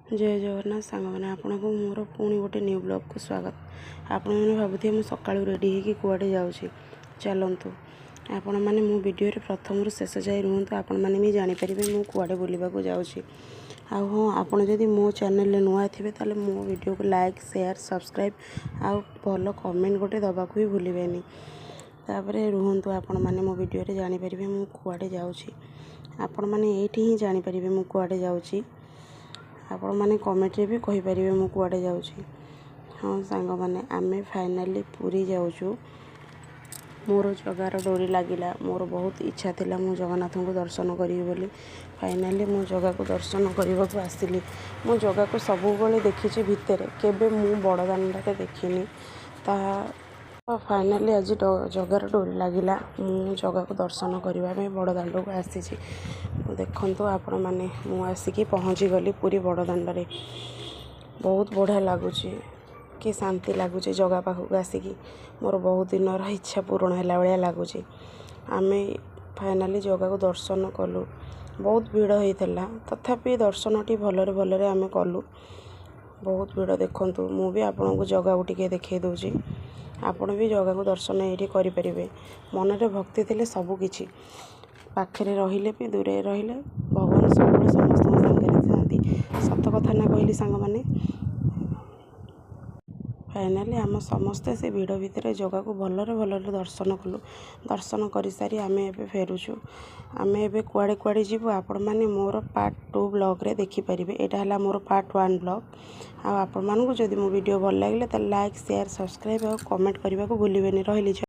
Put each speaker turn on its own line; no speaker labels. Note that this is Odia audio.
ଜୟ ଜଗନ୍ନାଥ ସାଙ୍ଗମାନେ, ଆପଣଙ୍କୁ ମୋର ପୁଣି ଗୋଟେ ନ୍ୟୁ ବ୍ଲଗ୍କୁ ସ୍ୱାଗତ। ଆପଣମାନେ ଭାବୁଥିବେ ମୁଁ ସକାଳୁ ରେଡ଼ି ହେଇକି କୁଆଡ଼େ ଯାଉଛି। ଚାଲନ୍ତୁ, ଆପଣମାନେ ମୋ ଭିଡ଼ିଓରେ ପ୍ରଥମରୁ ଶେଷ ଯାଏ ରୁହନ୍ତୁ, ଆପଣମାନେ ବି ଜାଣିପାରିବେ ମୁଁ କୁଆଡ଼େ ବୁଲିବାକୁ ଯାଉଛି। ଆଉ ହଁ, ଆପଣ ଯଦି ମୋ ଚ୍ୟାନେଲରେ ନୂଆ ଥିବେ, ତାହେଲେ ମୋ ଭିଡ଼ିଓକୁ ଲାଇକ୍, ସେୟାର, ସବସ୍କ୍ରାଇବ୍ ଆଉ ଭଲ କମେଣ୍ଟ ଗୋଟେ ଦେବାକୁ ବି ଭୁଲିବେନି। ତାପରେ ରୁହନ୍ତୁ ଆପଣମାନେ ମୋ ଭିଡ଼ିଓରେ, ଜାଣିପାରିବେ ମୁଁ କୁଆଡ଼େ ଯାଉଛି। ଆପଣମାନେ ଏଇଠି ହିଁ ଜାଣିପାରିବେ ମୁଁ କୁଆଡ଼େ ଯାଉଛି। ଆପଣମାନେ କମେଣ୍ଟରେ ବି କହିପାରିବେ ମୁଁ କୁଆଡ଼େ ଯାଉଛି। ହଁ ସାଙ୍ଗମାନେ, ଆମେ ଫାଇନାଲି ପୁରୀ ଯାଉଛୁ। ମୋର ଜଗାର ଡୋରି ଲାଗିଲା। ମୋର ବହୁତ ଇଚ୍ଛା ଥିଲା ମୁଁ ଜଗନ୍ନାଥଙ୍କୁ ଦର୍ଶନ କରିବି ବୋଲି। ଫାଇନାଲି ମୁଁ ଜଗାକୁ ଦର୍ଶନ କରିବାକୁ ଆସିଲି। ମୁଁ ଜଗାକୁ ସବୁବେଳେ ଦେଖିଛି ଭିତରେ, କେବେ ମୁଁ ବଡ଼ ଦାଣ୍ଡରେ ଦେଖିନି ତାହା। ଫାଇନାଲି ଆଜି ଜଗାର ଡୋରି ଲାଗିଲା, ମୁଁ ଜଗାକୁ ଦର୍ଶନ କରିବା ପାଇଁ ବଡ଼ ଦାଣ୍ଡକୁ ଆସିଛି। ଦେଖନ୍ତୁ ଆପଣମାନେ, ମୁଁ ଆସିକି ପହଞ୍ଚିଗଲି ପୁରୀ ବଡ଼ ଦାଣ୍ଡରେ। ବହୁତ ବଢ଼ିଆ ଲାଗୁଛି, କି ଶାନ୍ତି ଲାଗୁଛି ଜଗା ପାଖକୁ ଆସିକି। ମୋର ବହୁତ ଦିନର ଇଚ୍ଛା ପୂରଣ ହେଲା ଭଳିଆ ଲାଗୁଛି। ଆମେ ଫାଇନାଲି ଜଗାକୁ ଦର୍ଶନ କଲୁ। ବହୁତ ଭିଡ଼ ହେଇଥିଲା, ତଥାପି ଦର୍ଶନଟି ଭଲରେ ଭଲରେ ଆମେ କଲୁ। ବହୁତ ଭିଡ଼ ଦେଖନ୍ତୁ, ମୁଁ ବି ଆପଣଙ୍କୁ ଜଗାକୁ ଟିକେ ଦେଖାଇ ଦେଉଛି। ଆପଣ ବି ଜଗାକୁ ଦର୍ଶନ ଏଇଠି କରିପାରିବେ। ମନରେ ଭକ୍ତି ଥିଲେ ସବୁ କିଛି ପାଖରେ ରହିଲେ ବି, ଦୂରରେ ରହିଲେ, ଭଗବାନ ସବୁବେଳେ ସମସ୍ତଙ୍କ ସାଙ୍ଗରେ ଥାଆନ୍ତି। ସତ କଥା ନା କହିଲି ସାଙ୍ଗମାନେ? ଫାଇନାଲି ଆମ ସମସ୍ତେ ସେ ଭିଡ଼ ଭିତରେ ଜଗାକୁ ଭଲରେ ଭଲରେ ଦର୍ଶନ କଲୁ। ଦର୍ଶନ କରିସାରି ଆମେ ଏବେ ଫେରୁଛୁ। ଆମେ ଏବେ କୁଆଡ଼େ କୁଆଡ଼େ ଯିବୁ, ଆପଣମାନେ ମୋର ପାର୍ଟ 2 ବ୍ଲଗ୍ରେ ଦେଖିପାରିବେ। ଏଇଟା ହେଲା ମୋର ପାର୍ଟ 1 ବ୍ଲଗ୍। ଆଉ ଆପଣମାନଙ୍କୁ ଯଦି ମୋ ଭିଡ଼ିଓ ଭଲ ଲାଗିଲେ, ତାହେଲେ ଲାଇକ୍, ସେୟାର, ସବସ୍କ୍ରାଇବ୍ ଆଉ କମେଣ୍ଟ କରିବାକୁ ଭୁଲିବେନି। ରହିଲି।